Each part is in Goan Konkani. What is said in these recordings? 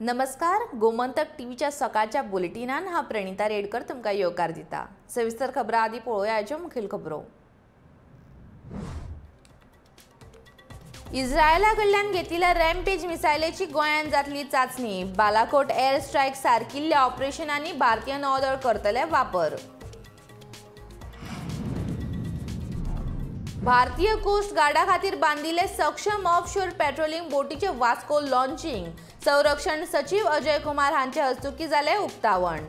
नमस्कार, गोमंतक टीव्हीच्या सकाळच्या बुलेटिनान हा प्रणिता रेडकर तुमकां येवकार दिता। सविस्तर खबरां आदी पळोवया आयच्यो मुखेल खबरो। इस्रायला कडल्यान घेतिल्ल्या रॅम्पेज मिसायलेची गोंयांत जातली चाचणी। बालाकोट एअर स्ट्रायक सारकिल्ल्या ऑपरेशनांनी भारतीय नौदळ करतले वापर। भारतीय कोस्ट गार्डा खातीर बांदिल्ले सक्षम ऑफशोर पेट्रोलिंग बोटीचे वास्को लॉन्चिंग। संरक्षण सचिव अजय कुमार हांचे हस्तुकी जालें उक्तावण।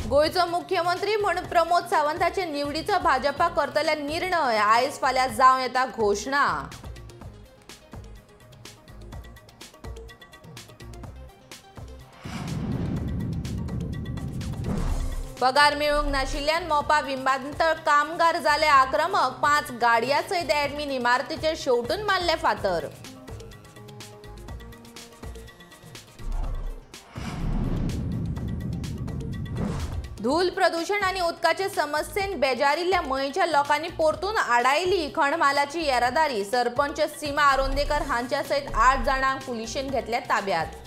गोंयचो मुख्यमंत्री म्हूण प्रमोद सावंताचे निवडीचो भाजपा करतले निर्णय। आयज फाल्यां जावं येता घोशणा। पगार मेळूंक नाशिल्ल्यान मोपा विमानतळ कामगार जाले आक्रमक। 5 गाडयां सयत ऍडमीन इमारतीचेर शेवटून मारले फातर। धूल प्रदूषण आनी उदकाचे समस्येन बेजारिल्ल्या मयेच्या लोकांनी परतून आडायली खणमालाची येरादारी। सरपंच सीमा आरोंदेकर हांच्या सयत 8 जाणांक पुलिशेन घेतल्या ताब्यात।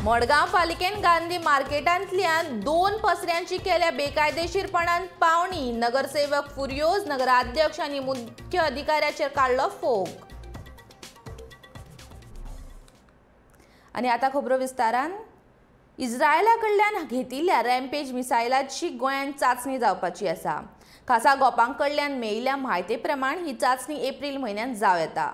मडगांव पालिकेन गांधी मार्केटांतल्यान 2 पसऱ्यांची केल्या बेकायदेशीरपणान पावणी। नगरसेवक फुर्योज, नगराध्यक्ष आनी मुख्य अधिकाऱ्याचेर काडलो फोग। आनी आतां खबरो विस्तारान। इस्रायला कडल्यान घेतिल्ल्या रॅम्पेज मिसायलाची गोंयांत चाचणी जावपाची आसा। खासा गोपां कडल्यान मेळिल्ल्या म्हायती प्रमाण ही चाचणी एप्रील म्हयन्यांत जावं येता।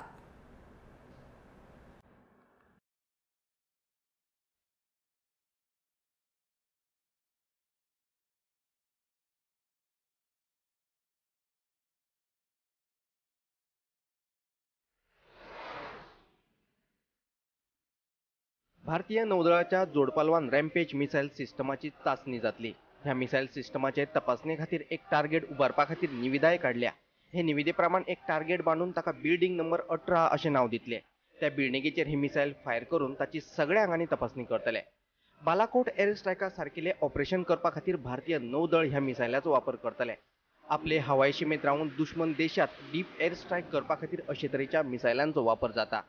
भारतीय नौदळाच्या जोडपालवान रॅम्पेज मिसायल सिस्टमाची चाचणी जातली। ह्या मिसायल सिस्टमाचे तपासणे खातीर एक टार्गेट उबारपा खातीर निविदाय काडल्या। हे निविदे प्रमाण एक टार्गेट बांदून ताका बिल्डिंग नंबर 18 अशें नांव दितले। त्या बिल्डिंगेचेर ही मिसायल फायर करून ताची सगळ्या आंगांनी तपासणी करतले। बालाकोट एअर स्ट्रायका सारकिल्ले ऑपरेशन करपा खातीर भारतीय नौदळ ह्या मिसायलाचो वापर करतले। आपले हवाई शिमेंत रावन दुश्मन देशात डीप एअर स्ट्रायक करपा खातीर अशे तरेच्या मिसायलांचो वापर जाता।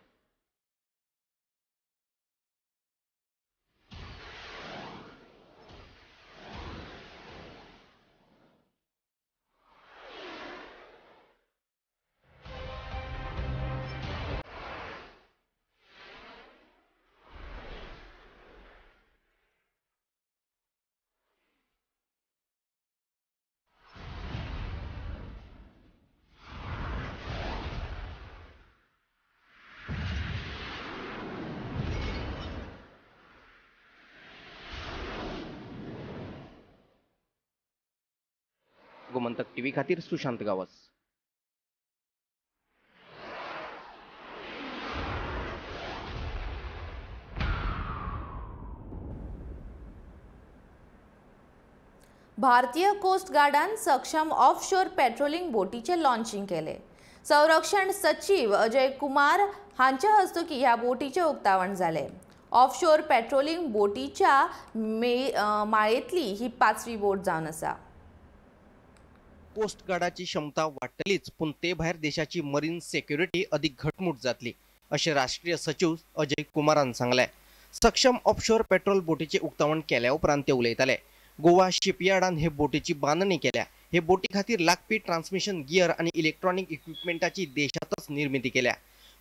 गोमंतक टीव्ही खातीर सुशांत गावस। भारतीय कोस्ट गार्डान सक्षम ऑफशोर पेट्रोलिंग बोटीचे लॉन्चिंग केले। संरक्षण सचिव अजय कुमार हांच्या हस्तुकी ह्या बोटीचे उक्तावण जाले। ऑफशोर पेट्रोलिंग बोटीच्या माळेंतली ही 5वी बोट जावन आसा। कोस्ट गार्डाची क्षमता वाडटलीच, पूण ते भायर देशाची मरीन सेक्युरिटी अधिक घटमूट जातली अशें राष्ट्रीय सचिव अजय कुमारान सांगलें। सक्षम ऑफशोर पेट्रोल बोटीचें उक्तावण केल्या उपरांत ते उलयताले। गोवा शिपयार्डान हे बोटीची बांदणी केल्या। हे बोटी खातीर लागपी ट्रान्समिशन गियर आनी इलेक्ट्रॉनिक इक्विपमेंटाची देशांतच निर्मिती केल्या।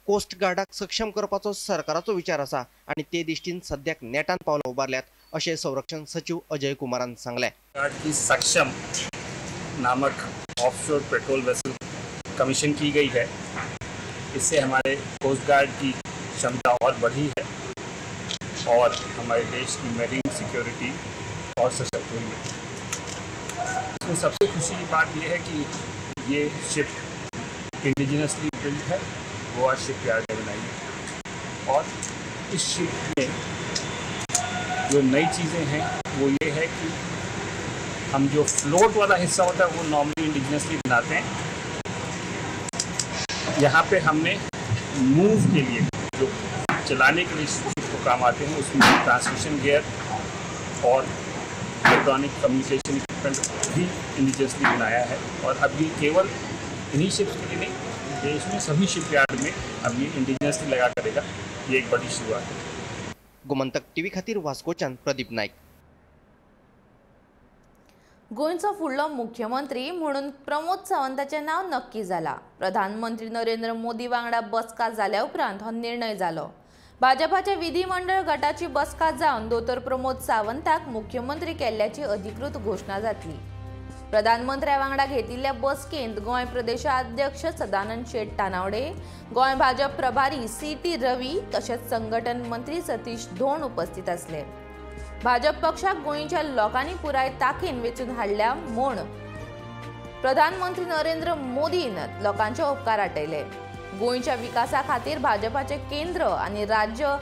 कोस्ट गार्डाक सक्षम करपाचो सरकाराचो विचार आसा आनी ते दिश्टीन सद्याक नेटान पावलां उबारल्यात अशें संरक्षण सचिव अजय कुमारान सांगलें। सक्षम नामक ऑफशोर पेट्रोल वेसल कमीशन की गई है। इससे हमारे कोस्ट गार्ड की क्षमता और बढ़ी है और हमारे देश की मरीन सिक्योरिटी और सशक्त हुई है। इसमें सबसे खुशी की बात यह है कि ये शिप इंडिजिनसली बिल्ड है, गोवा शिपयार्ड ने बनाई है। और इस शिप में जो नई चीज़ें हैं वो ये है कि हम जो फ्लोट वाला हिस्सा होता है वो नॉर्मली इंडिजिनसली बनाते हैं। यहाँ पे हमने मूव के लिए जो चलाने के लिए शिप को काम आते हैं उसमें ट्रांसमिशन गियर और इलेक्ट्रॉनिक कम्युनिकेशन इक्विपमेंट भी इंडिजियसली बनाया है और अब ये केवल इन्हीं शिप्स के लिए नहीं, देश में सभी शिपयार्ड में अब ये इंडिजियसली लगा करेगा। ये एक बड़ी शुरुआत है। गोमंतक टीव्ही खातीर वास्कोच्यान प्रदीप नायक। गोंयचो फुडलो मुख्यमंत्री म्हणून प्रमोद सावंताचें नांव नक्की जाला। प्रधानमंत्री नरेंद्र मोदी वांगडा बसका जाल्या उपरांत हो निर्णय जालो। भाजपाच्या विधिमंडळ गटाची बसका जावन दोतोर प्रमोद सावंताक मुख्यमंत्री केल्ल्याची अधिकृत घोशणा जातली। प्रधानमंत्र्या वांगडा घेतिल्ल्या बसकेंत गोंय प्रदेशाध्यक्ष सदानंद शेट तानावडे, गोंय भाजप प्रभारी सी.टी. रवी तशेंच संघटन मंत्री सतीश धोंड उपस्थित आसले। भाजप पक्षाक गोंयच्या लोकांनी पुराय ताकीन वेंचून हाडल्या म्हूण प्रधानमंत्री नरेंद्र मोदीन लोकांचे उपकार आटयले। गोंयच्या विकासा खातीर भाजपाचे केंद्र आनी राज्य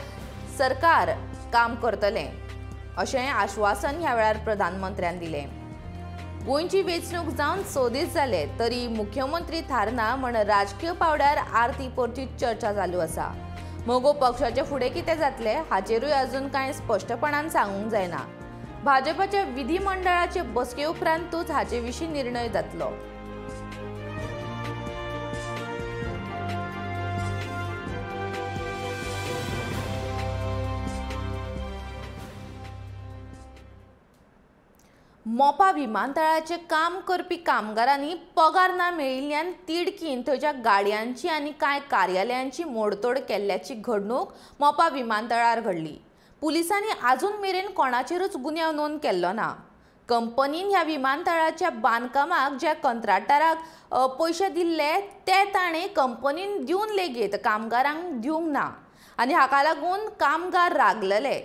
सरकार काम करतले अशें आश्वासन ह्या वेळार प्रधानमंत्र्यान दिलें। गोंयची वेंचणूक जावन 6 दीस जाले तरी मुख्यमंत्री थारना म्हण राजकीय पावड्यार आरती परती चर्चा चालू आसा। मगो पक्षाचे फुडें कितें जातलें हाचेरूय अजून कांय स्पश्टपणान सांगूंक जायना। भाजपाच्या विधिमंडळाचे बसके उपरांतूच हाचे विशीं निर्णय जातलो। मोपा विमानतळाचे काम करपी कामगारांनी पगार ना मेळिल्ल्यान तिडकीन थंयच्या गाडयांची आनी कांय कार्यालयांची मोडतोड केल्ल्याची घडणूक मोपा विमानतळार घडली। पुलिसांनी आजून मेरेन कोणाचेरूच गुन्यांव नोंद केल्लो ना। कंपनीन ह्या विमानतळाच्या बांदकामाक ज्या कंत्राटदाराक पयशे दिल्ले ते ताणें कंपनीन दिवन लेगीत कामगारांक दिवंक ना आनी हाका लागून कामगार रागलेले।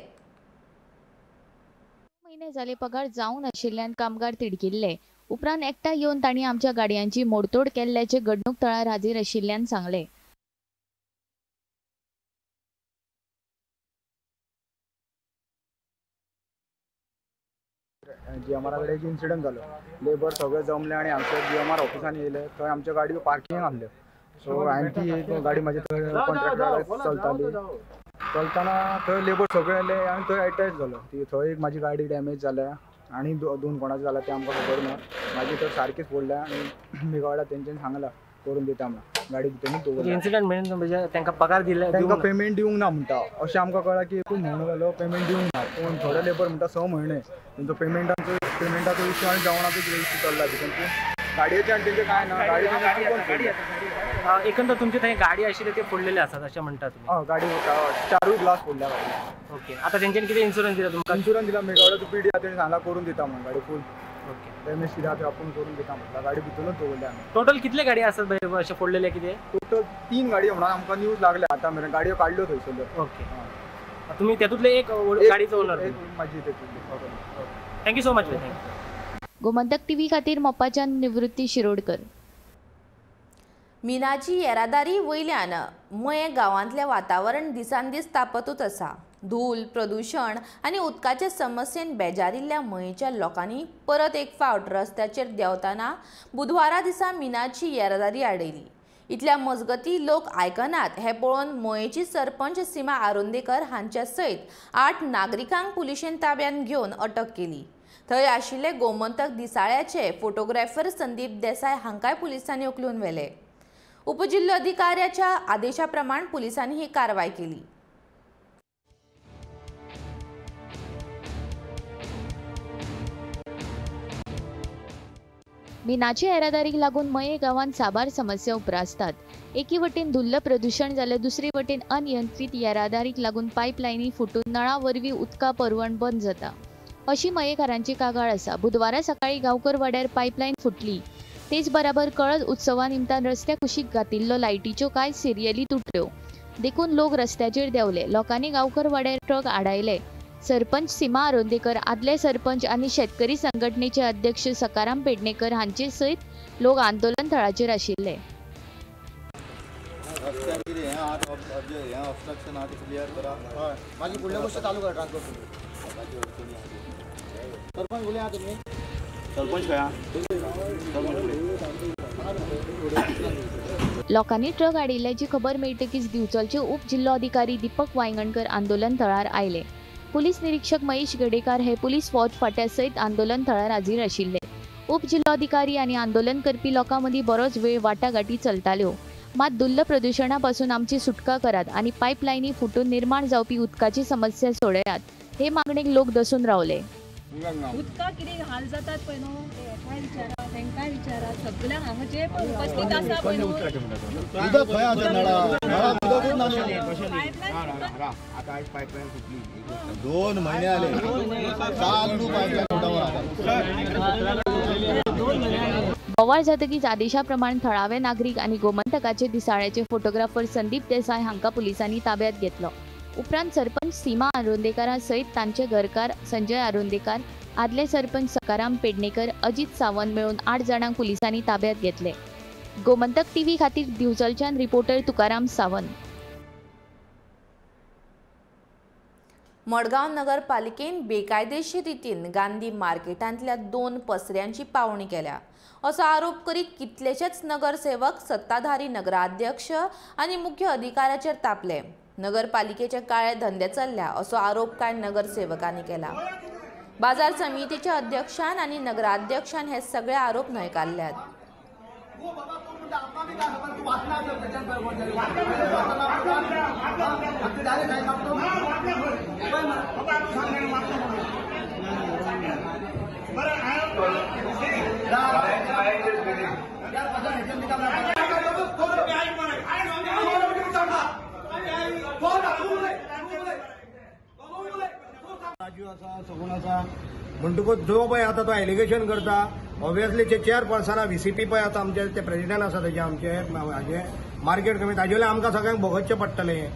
म्हयने जाले पगार जावंक नाशिल्ल्यान कामगार तिडकिल्ले। उपरांत एकठांय येवन तांणी आमच्या गाडयांची मोडतोड केल्ल्याचे घडणूक थळार हाजीर आशिल्ल्यान सांगलें। जीएमआरा कडेन एक इन्सिडंट जालो। लेबर सगळे जमले आनी आमच्या जीएमआर ऑफिसान येयले, थंय आमच्यो गाडयो पार्किंग आसल्यो। सो हांवें ती एक गाडी म्हाजी थंय कॉन्ट्रॅक्टरा चलताली, चलतना थंय लेबर सगळे येयले आनी थंय एटॅच जालो। ती थंय एक म्हाजी गाडी डॅमेज जाल्या आनी दोन कोणाची जाल्या ते आमकां खबर ना। म्हाजी थंय सारकीच पडल्या आनी मेघावाडा तेंच्यांनी सांगलां करून दिता म्हणून गाडी भितरूच दवरल्या। इन्सिडंट म्हणजे तांकां पगार दिले, तांकां पेमेंट दिवंक ना म्हणटा अशें आमकां कळ्ळां की एकूच म्हयनो जालो पेमेंट दिवंक ना, पूण थोडे लेबर म्हणटा 6 म्हयने तेंचो पेमेंटाचो इश्यू आनी जेवणाचो इश्यू चल्ला। तेंचे गाडयेचे आनी तेंचे कांय ना, गाडी तेंचे एकंदर तुमचे थंय गाडी आशिल्ले ते फोडलेले आसात अशें म्हणटा तुमी? हय, गाडी 4 ग्लास फोडल्या गाडी। ओके, आतां तेंच्यानी कितें इन्शुरन्स दिला तुमकां? इन्शुरन्स दिला, मेघावाडाचो पी डी आहा तेणें सांगलां करून दिता म्हणून गाडी फूल। ओके, डॅमेज कितें आहा तें आपूण करून दिता म्हटलां। गाडी भितरूच दवरल्या आमी। टोटल कितले गाडी आसात अशे फोडलेले कितें? टोटल 3 गाडयो म्हणून आमकां न्यूज लागल्या आतां मेरेन, गाडयो काडल्यो थंयसरल्यो। ओके, तुमी तेतूंतले एक गाडीचो ओनर? एक म्हाजी तेतूंतली। Thank you so much. Thank you. Gomantak TV खातीर मोपाच्यान निवृत्ती शिरोडकर। मिनाची येरादारी वयल्यान मयें गांवांतलें वातावरण दिसान दीस तापतूच आसा। धूल, प्रदूशण आनी उदकाचे समस्येन बेजारिल्ल्या मयेंच्या लोकांनी परत एक फावट रस्त्याचेर देंवतना बुधवारा दिसा मिनाची येरादारी आडयली। इतल्या मजगती लोक आयकनात हें पळोवन मयेंची सरपंच सीमा आरोंदेकर हांच्या सयत 8 नागरिकांक पुलिशेन ताब्यांत घेवन अटक केली। थंय आशिल्ले गोमंतक दिसाळ्याचे फोटोग्राफर संदीप देसाय हांकांय पुलिसांनी उखलून व्हेले। उपजिल्होधिकाऱ्याच्या आदेशा प्रमाण पुलिसांनी ही कारवाय केली। मिनाची येरादारीक लागून मये गांवांत साबार समस्या उप्रासतात। एकी वटेन धुल्ल प्रदूशण जाल्यार दुसरे वटेन अनियंत्रीत येरादारीक लागून पायपलायनी फुटून नळा वरवीं उदका पुरवण बंद जाता अशी मयेकारांची कागाळ आसा। बुधवारा सकाळी गांवकर वाड्यार पायपलायन फुटली। तेच बराबर कळस उत्सवा निमतान रस्त्या कुशीक घातिल्लो लायटीच्यो कांय सिरियली तुटल्यो, देखून लोक रस्त्याचेर देंवले। लोकांनी गांवकर वाड्यार ट्रक आडायले। सरपंच सीमा आरोंदेकर, आदले सरपंच आनी शेतकरी संघटनेचे अध्यक्ष सकाराम पेडणेकर हांचे सयत लोक आंदोलन थळाचेर आशिल्ले। लोकांनी ट्रक आडिल्ल्याची खबर मेळटकीच दिवचलचे उपजिल्होधिकारी दीपक वायंगणकर आंदोलन थळार आयले। पुलीस निरीक्षक महेश गडेकार हे पुलीस फौज फाट्या सयत आंदोलन थळार हाजीर आशिल्ले. उपजिल्लोधिकारी आनी आंदोलन करपी लोकां मदीं बरोच वेळ वाटाघाटी चलताल्यो. मात धुल्ल प्रदुशणा पासून आमची सुटका करात आनी पायपलायनी फुटून निर्माण जावपी उदकाची समस्या सोडयात हे मागणेक लोक दसून रावले. उदका कितें हाल जातात पळय न्हू हेकाय विचारा तेंकाय विचारा सगळ्यांक हांगा जे पण उपस्थित आसा पळय न्हू दोन महिने आले चालू पाईपलाईन. बोवाळ जातकीच आदेशा प्रमाण थळावे नागरीक आनी गोमंतकाचे दिसाळ्याचे फोटोग्राफर संदीप देसाय हांकां पुलिसांनी ताब्यात घेतलो. उपरांत सरपंच सीमा आरोंदेकारा सयत तांचे घरकार संजय आरोंदेकार, आदले सरपंच सकाराम पेडणेकर, अजित सावंत मेळून 8 जाणांक पुलिसांनी ताब्यात घेतले. गोमंतक टीव्ही खातीर दिवचलच्यान रिपोर्टर तुकाराम सावंत. मडगांव नगरपालिकेन बेकायदेशीर रितीन गांधी मार्केटांतल्या 2 पसऱ्यांची पावणी केल्या असो आरोप करीत कितलेशेच नगरसेवक सत्ताधारी नगराध्यक्ष आनी मुख्य अधिकाऱ्याचेर तापले. नगरपालिकेचे काळे धंदे चल्ल्या असो आरोप कांय नगरसेवकांनी केला. बाजार समितीच्या अध्यक्षान आनी नगराध्यक्षान हे सगळे आरोप न्हयकारल्यात. राजू आसा, सगुण आसा म्हणटकूच जो पळय आतां तो एलिगेशन करता ऑब्वियसली जे चेअरपर्सना व्हीसीपी पळय आतां आमचे ते प्रेसिडेंट आसा तेजे आमचे हाजे मार्केट कमिटी ताजे वयल्यान आमकां सगळ्यांक भोगोवचें पडटलें.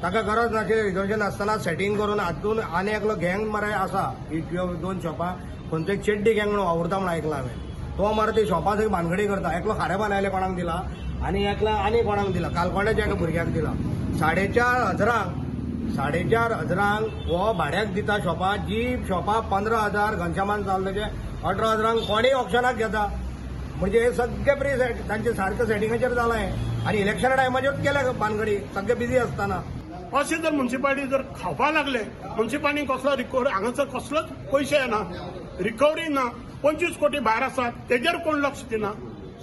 ताका गरज नाशिल्लें रिजर्वेशन आसतना सेटींग करून हातून आनी एकलो गँग मरे आसा ही 2 शॉपां खंयचो एक चेड्डी गँग म्हणून वावुरता म्हणून आयकलां हांवें. तो मरे ती शॉपां सगळी भानगडी करता. एकलो खारें बांदायले कोणाक दिला आनी एकला आनी कोणाक दिला कालकोंड्याच्या एका भुरग्याक दिला. 4,500 4,500 हो भाड्याक दिता शॉपां. जी शॉपां 15,000 घनश्यामान चालता ते 18,000 कोणीय ऑप्शनाक घेता. म्हणजे हे सगळे प्री सेट तांचे सारकें सेटिंगाचेर जालां हें आनी इलेक्शना टायमाचेरूच केल्या भानगडी सगळे बिजी आसतना. अशें जर म्युनिसिपालिटी जर खावपाक लागले म्युनिसिपालिटी कसलो रिकवरी हांगासर कसलोच पयशे येना, रिकवरी ना. 25 कोटी भायर आसात तेजेर कोण लक्ष दिना.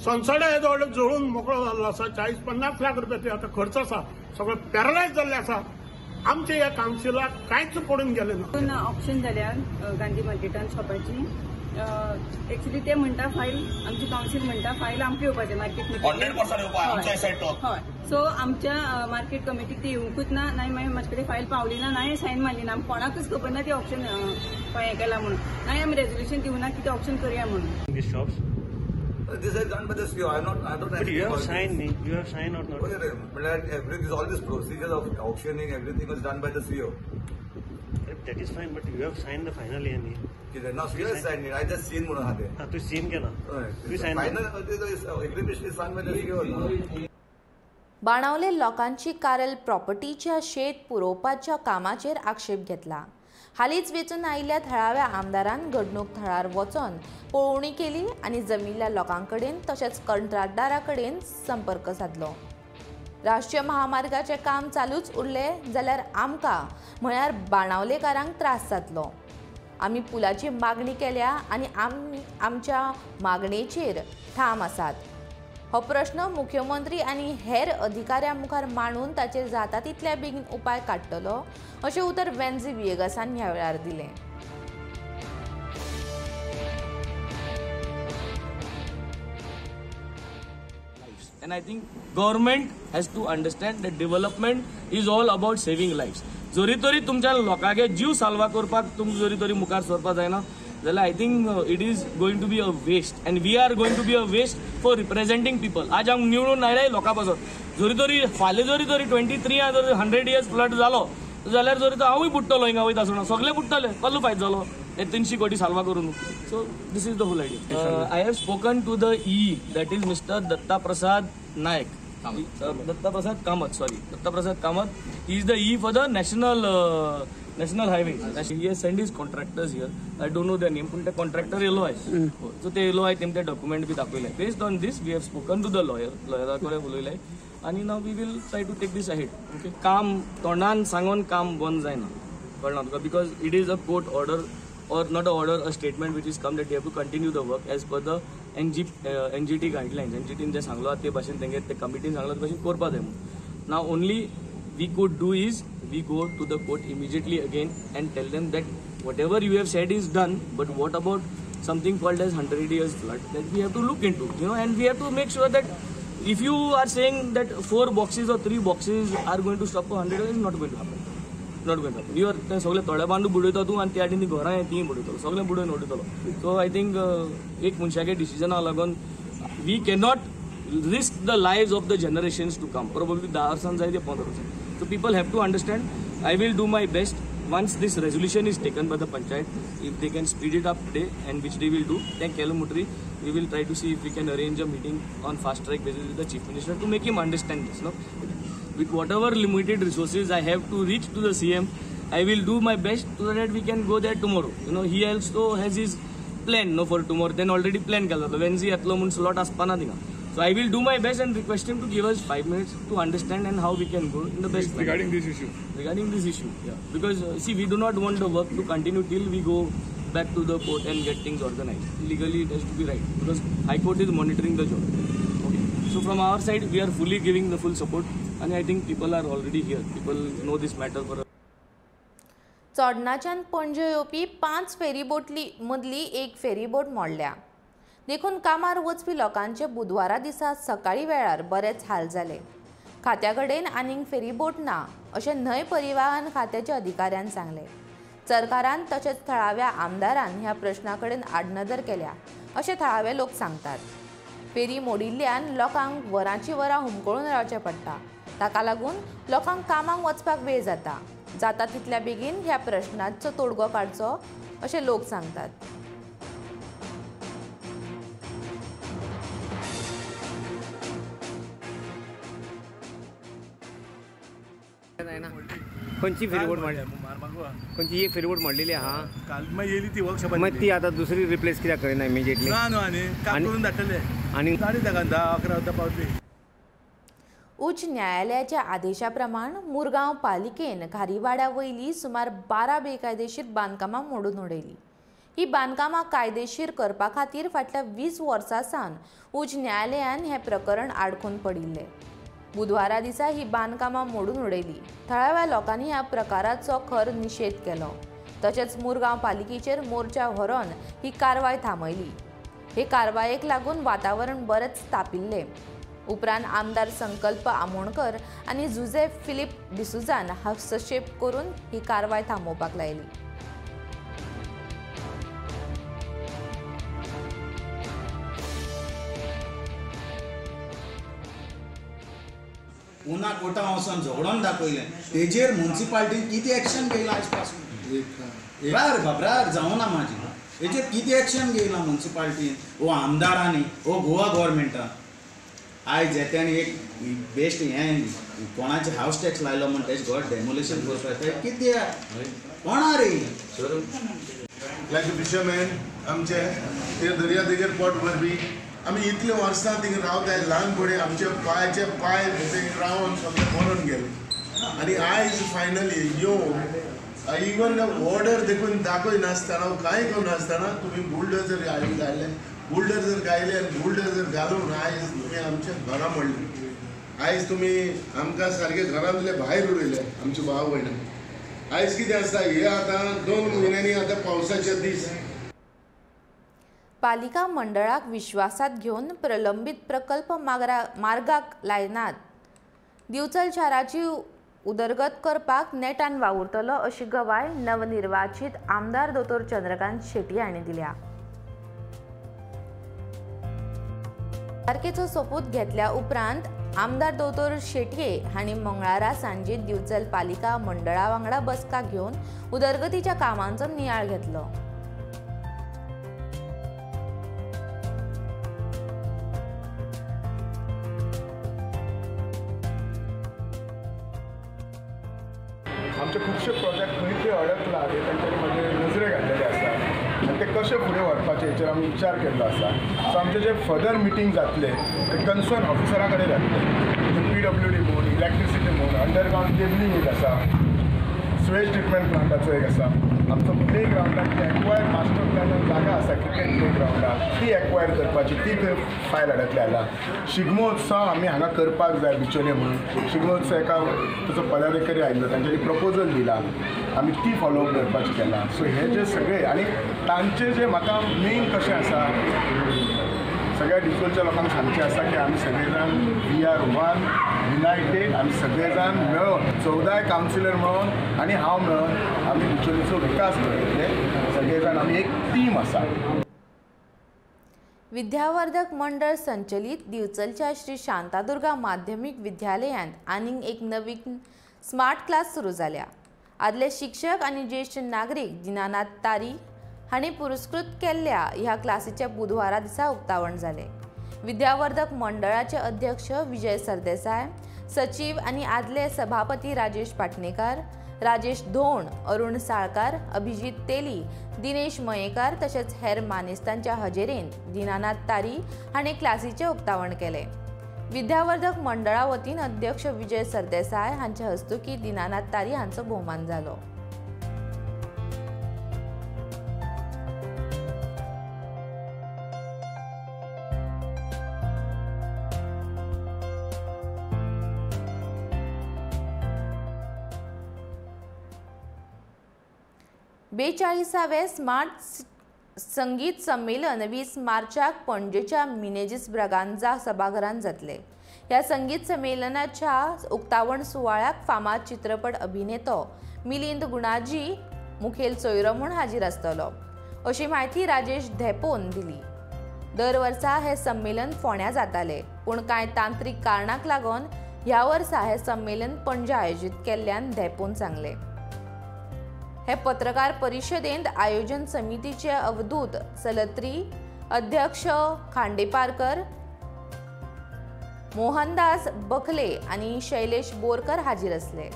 सनसडे येदो व्हडलो जळून मोकळो जाल्लो आसा. 40-50 लाख रुपया ते आतां खर्च आसा, सगळो पॅरलायज जाल्ले आसा. आमचे ह्या कावन्सिलाक कांयच पडून गेलें ना. ऑप्शन जाल्या गांधी मार्केटान शॉपाची एक्चुअली ते म्हणटा फायल आमची कावन्सील म्हणटा फायल आमकां येवपाचें मार्केट कमिटी. हय, सो आमच्या मार्केट कमिटीक ती येवंकूच ना, नाय मागीर म्हाजे कडेन फायल पावली ना, नाय सायन मारली ना. आमी कोणाकूच खबर ना ती ऑप्शन हें केलां म्हणून, नाय आमी रेजोल्युशन दिवना की ते ऑप्शन करुया म्हणून. This is done by the CEO. I don't. But you have signed me. You have signed or not? Everything, all this procedure of auctioning, everything was done by the CEO. That is fine, but you have signed the final yani. No, CEO has signed it. I just seen म्हणून हाते. हा, तू सीन केला. तू sign. Final agreement is signed by the CEO. Benaulim लोकांची कारल प्रॉपर्टीच्या शेत पुरोवपाच्या कामाचेर आक्षेप घेतला. हालींच वेंचून आयिल्ल्या थळाव्या आमदारान घडणूक थळार वचून पळोवणी केली आनी जमिल्ल्या लोकां कडेन तशेंच कंत्राटदारा कडेन संपर्क सादलो. राष्ट्रीय महामार्गाचें काम चालूच उरलें जाल्यार आमकां म्हळ्यार बाणावलेकारांक त्रास जातलो. आमी पुलाची मागणी केल्या आनी आमी आमच्या मागणेचेर ठाम आसात. हो प्रश्न मुख्यमंत्री आनी हेर अधिकाऱ्यां मुखार मांडून ताचेर जाता तितल्या बेगीन उपाय काडटलो अशें उतर वेन्झी व्हिएगासान ह्या वेळार दिलें. And I think government has to understand that development is all about saving lives. जरी तरी तुमच्या लोकांगे जीव साल्वा करपाक तुमकां जरी तरी मुखार सरपाक जायना जाल्यार I think it is going to be a waste and we are going to be a waste for representing people. आज आमी निवडून आयले लोकां पासत, जरी तरी फाल्यां जरी तरी 23 जर 100 इयर्स फ्लड जालो जाल्यार जरी तो हांवूय बुडटलो, हिंगा वयता आसतना सगळे बुडटले, कसलो फायदो जालो हे 300 कोटी साल्वा करून. So this is the whole idea. I have spoken to the E, that is mister Datta Prasad Naik, Datta Prasad Kamat, sorry, Datta Prasad Kamat. He is the E for the national highway. He has sent his contractors here. I don't know their name, पण ते कॉन्ट्रॅक्टर येलो आहे. सो ते येलो आहे, तेम ते डॉक्युमेंट बी दाखयले. Based on this we have spoken to the lawyer, लॉयरा कडेन उलयले आनी now we will try to take this ahead. Okay, काम तोंडान सांगून काम बंद जायना. कळना तुका, because it is a court order or not a order, a statement which is come that you have to continue the work as per the NGT guidelines. एनजीटीन जें सांगलो ते भाशेन तेंगे ते कमिटीन सांगलो ते भाशेन करपा जाय म्हणून. Now only we could do is we go to the court immediately again and tell them that whatever you have said is done, but what about something called as 100 years flood that we have to look into, you know, and we have to make sure that if you are saying that 4 boxes or 3 boxes are going to stop for 100 years, it's not going to happen. Not going to happen. You are सगळे थोडे बांदू बुडयता तूं आनी त्या ती घरां तीं बुडयतलो, सगळें बुडोवन उडयतलो. सो I think एक मनशाचे डिसिजना लागून we cannot risk the lives of the generations to come. Probably 10 वर्सां जाय ते 15 वर्सां. So people have to understand. I will do my best once this resolution is taken by the panchayat, if they can speed it up today, and which they will do, then केलं म्हणटरी we will try to see if we can arrange a meeting on fast track basis with the chief minister to make him understand this. No, with whatever limited resources I have to reach to the CM, I will do my best so that we can go there tomorrow. You know, he also has his plan, no, for tomorrow. Then already plan केला Wednesday येतलो म्हूण slot आसपा ना थिंगा. So I will do my best and request him to give us 5 minutes to understand and how we can go in the best manner. Regarding this issue? Regarding this issue, yeah. Because see, we do not want the work to continue till we go back to the court and get things organized. Legally it has to be right because High Court is monitoring the job. Okay. So from our side, we are fully giving the full support, and I think people are already here. People know this matter for. चोडणाच्यान Panaji येवपी 5 फेरीबोटली मदली एक फेरीबोट मोडल्या. देखून कामार वचपी लोकांचे बुधवारा दिसा सकाळी वेळार बरेच हाल जाले. खात्या कडेन आनीक फेरीबोट ना अशें न्हंय परिवहन खात्याच्या अधिकाऱ्यान सांगलें. सरकारान तशेंच थळाव्या आमदारान ह्या प्रश्ना कडेन आडनदर केल्या अशें थळावे लोक सांगतात. फेरी मोडिल्ल्यान लोकांक वरांची वरां हुमकळून रावचें पडटा. ताका लागून लोकांक कामाक वचपाक वेळ जाता. जाता तितल्या बेगीन ह्या प्रश्नाचो तोडगो काडचो अशें लोक सांगतात. खंयची फेरीबोट मोडली? खंयची एक फेरीबोट मोडलेली आहा काल मागीर येयली ती वर्कशॉपान, मागीर ती आतां दुसरी रिप्लेस कित्याक करिना इमिजिएटली? ना न्हू, आनी काम करून धाडटले आनी गाडी ताका 10-11 वरां पावतली. उच्च न्यायालयाच्या आदेशा प्रमाण मुरगांव पालिकेन खारीवाड्या वयली सुमार 12 बेकायदेशीर बांदकामां मोडून उडयली. ही बांदकामां कायदेशीर करपा खातीर फाटल्या 20 वर्सां सावन उच्च न्यायालयान हें प्रकरण आडखून पडिल्लें. बुधवारा दिसा ही बांदकामां मोडून उडयली. थळाव्या लोकांनी ह्या प्रकाराचो खर निशेध केलो. तशेंच मुरगांव पालिकेचेर मोर्चा व्हरून ही कारवाय थांबयली. हे कारवायेक लागून वातावरण बरेंच तापिल्लें. उपरांत आमदार संकल्प आमोणकर आनी जुझे फिलीप डिसुजान हस्तक्षेप करून ही कारवाय थांबोवपाक लायली. उना कोटा वचून झगडोन दाखयलें तेजेर मुन्सिपाल्टीन कितें एक्शन घेयलां आयज पासून? रार घबरार जावना म्हाजी. हेजेर कितें एक्शन घेयलां मुन्सिपाल्टीन वो आमदारांनी वो गोवा गोवोरमेंटान? आयज येत्यान एक बेस्ट हें कोणाचें हावस टॅक्स लायलो म्हण तेजें घर डेमोलिशन करपाक तें कित्याक कोणा रे? लायक फिशरमॅन आमचे ते दर्या देगेर पोट भरपी आमी इतले वर्सां थिंगा रावताय, ल्हानपणी आमचे पांयचे पांय रावन सगळे मरून गेले आनी आयज फायनली येवन इवन ऑर्डर देखून दाखय नासतना कांय करनासतना तुमी बुलडोजर घायले, बुलडोजर घायले आनी बुलडोजर घालून आयज तुमी आमच्या घरां मोडली. आयज तुमी आमकां सारके घरांतले भायर उडयले आमचे भाव भयणां. आयज कितें आसा हे आतां 2 म्हयन्यांनी आतां पावसाचे दीस. पालिका मंडळाक विश्वासात घेवन प्रलंबीत प्रकल्प मार्गाक लायनात. दिवचल शाराची उदरगत करपाक नेटान वावुरतलो अशी गवाय नवनिर्वाचित आमदार दोतोर चंद्रकांत शेट्ये हांणी दिल्या. आमदारकेचो सोपूत घेतल्या उपरांत आमदार दोतोर शेट्ये हांणी मंगळारा सांजे दिवचल पालिका मंडळा वांगडा बसका घेवन उदरगतीच्या कामांचो नियाळ घेतलो. आमचे खुबशे प्रोजेक्ट खंय खंय अडकला हे तांच्यांनी म्हजे नजरे घातलेले आसा आनी ते कशे फुडें व्हरपाचे हेचेर आमी विचार केल्लो आसा. सो आमचे जे फर्दर मिटींग जातले ते कन्सर्न ऑफिसरा कडेन जातले, म्हणजे PWD म्हूण, इलेक्ट्रिसिटी म्हूण, अंडरग्रावंड केबलींग एक आसा. सुवेज ट्रिटमेंट प्लांटाचो एक आसा. आमचो प्ले ग्रावंडाक एक्वायर मास्टर प्लॅनान जागा आसा क्रिकेट प्ले ग्रावंडाक, ती एक्वायर करपाची ती थंय फायल अडकल्या आसा. शिगमोत्सव आमी हांगा करपाक जाय बिचोले म्हणून. शिगमोत्सव एका ताचो पदाधिकारी आयिल्लो, तांच्यांनी प्रपोजल दिला, आमी ती फॉलोअप करपाची केला. सो हे जे सगळे आनी तांचे जे म्हाका मेन कशें आसा सगळ्या डिचोलच्या लोकांक सांगचें आसा की आमी सगळे जाण we are one United, आमी सगळे जाण मेळोन 14 कावन्सिलर मेळोन आनी हांव मेळोन आमी बिचोलीचो विकास घडयतले. सगळे जाण आमी एक टीम आसा. विद्यावर्धक मंडळ संचलित दिवचलच्या श्री शांतादुर्गा माध्यमिक विद्यालयांत आनीक एक नवीन स्मार्ट क्लास सुरू जाल्या. आदले शिक्षक आनी ज्येश्ठ नागरीक दिनानाथ तारी हांणी पुरस्कृत केल्ल्या ह्या क्लासीचें बुधवारा दिसा उक्तावण जालें. विद्यावर्धक मंडळाचे अध्यक्ष विजय सरदेसाय, सचीव आनी आदले सभापती राजेश पाटणेकार, राजेश धोण, अरुण साळकार, अभिजीत तेली, दिनेश मयेकार तशेंच हेर मानेस्तांच्या हजेरेंत दिनानाथ तारी हांणी क्लासीचें उक्तावण केलें. विद्यावर्धक मंडळा वतीन अध्यक्ष विजय सरदेसाय हांचे हस्तुकीं दिनानाथ तारी हांचो भोवमान जालो. बेचाळीसावे स्मार्ट संगीत संमेलन 20 मार्चाक पणजेच्या मिनेझीस ब्रागांझा सभाघरांत जातले. ह्या संगीत संमेलनाच्या उक्तावण सुवाळ्याक फामाद चित्रपट अभिनेतो मिलिंद गुणाजी मुखेल सोयरो म्हूण हाजीर आसतलो अशी म्हायती राजेश धेपोन दिली. दर वर्सा हें संमेलन फोंड्या जातालें, पूण कांय तांत्रीक कारणाक लागून ह्या वर्सा हें संमेलन पणजे आयोजीत केल्ल्यान धेपोन सांगलें. हे पत्रकार परिशदेंत आयोजन समितीचे अवधूत सलत्री, अध्यक्ष खांडेपारकर, मोहनदास बखले आनी शैलेश बोरकर हाजीर आसले.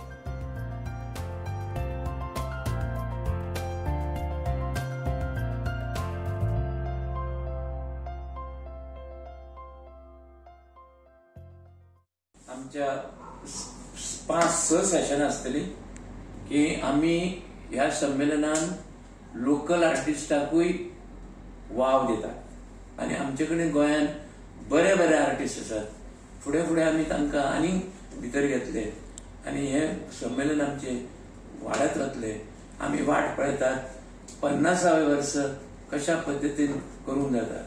आमच्या 5-6 सेशन आसतली की आमी ह्या संमेलनान लोकल आर्टिस्टाकूय वाव दितात आनी आमचे कडेन गोंयान बरे बरे आर्टिस्ट आसात. फुडें फुडें आमी तांकां आनीक भितर घेतले आनी हें संमेलन आमचें वाडत वतलें. आमी वाट पळयतात 50व्या वर्स कशा पद्दतीन करूंक जाता.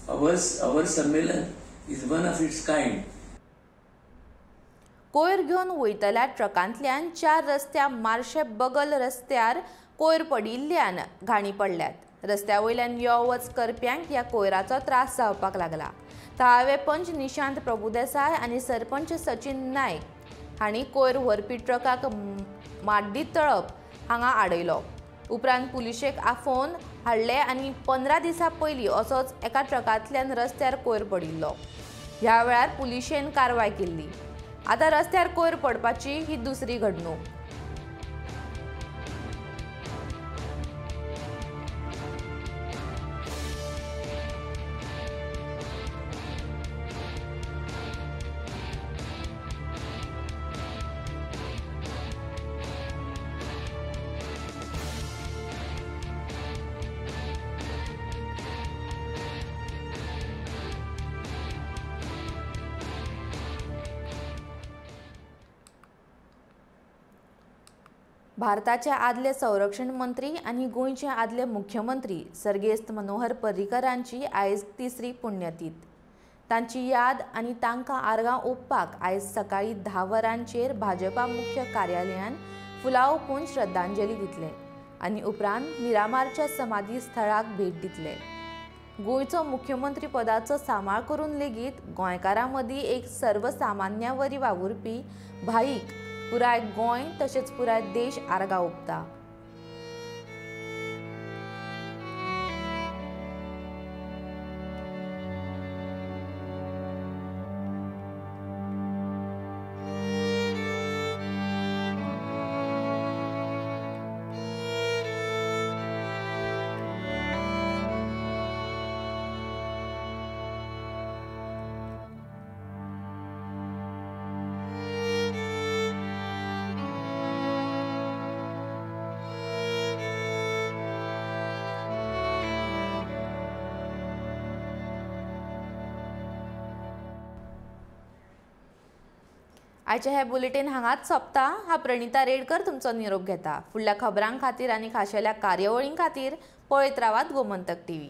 Our संमेलन is one of its kind. कोयर घेवन वयतल्या ट्रकांतल्यान 4 रस्त्या मार्शे बगल रस्त्यार कोयर पडिल्ल्यान घाणी पडल्यात. रस्त्या वयल्यान यो वच करप्यांक ह्या कोयराचो त्रास जावपाक लागला. थळावे पंच निशांत प्रभुदेसाय आनी सरपंच सचिन नायक हांणी कोयर व्हरपी ट्रकाक माड्डी तळप हांगा आडयलो. उपरांत पुलिशेक आफोवन हाडले आनी 15 दिसां पयलीं असोच एका ट्रकांतल्यान रस्त्यार कोयर पडिल्लो. ह्या वेळार पुलिशेन कारवाय केल्ली. आतां रस्त्यार कोयर पडपाची ही दुसरी घडणूक. भारताचे आदले संरक्षण मंत्री आनी गोंयचे आदले मुख्यमंत्री सर्गेस्त मनोहर पर्रीकरांची आयज तिसरी पुण्यतीथ. तांची याद आनी तांकां आर्गां ओंपपाक आयज सकाळीं 10 वरांचेर भाजपा मुख्य कार्यालयान फुलां ओंपून श्रद्धांजली दितले आनी उपरांत मिरामारच्या समाधी स्थळाक भेट दितले. गोंयचो मुख्यमंत्री पदाचो सांबाळ करून लेगीत गोंयकारां मदीं एक सर्वसामान्या वरी वावुरपी भाईक पुराय गोंय तशेंच पुराय देश आर्गां ओंपता. आयचें हें बुलेटीन हांगाच सोंपता. हा प्रणिता रेडकर तुमचो निरोप घेता. फुडल्या खबरां खातीर आनी खाशेल्या कार्यावळीं खातीर पळयत रावात गोमंतक टीव्ही.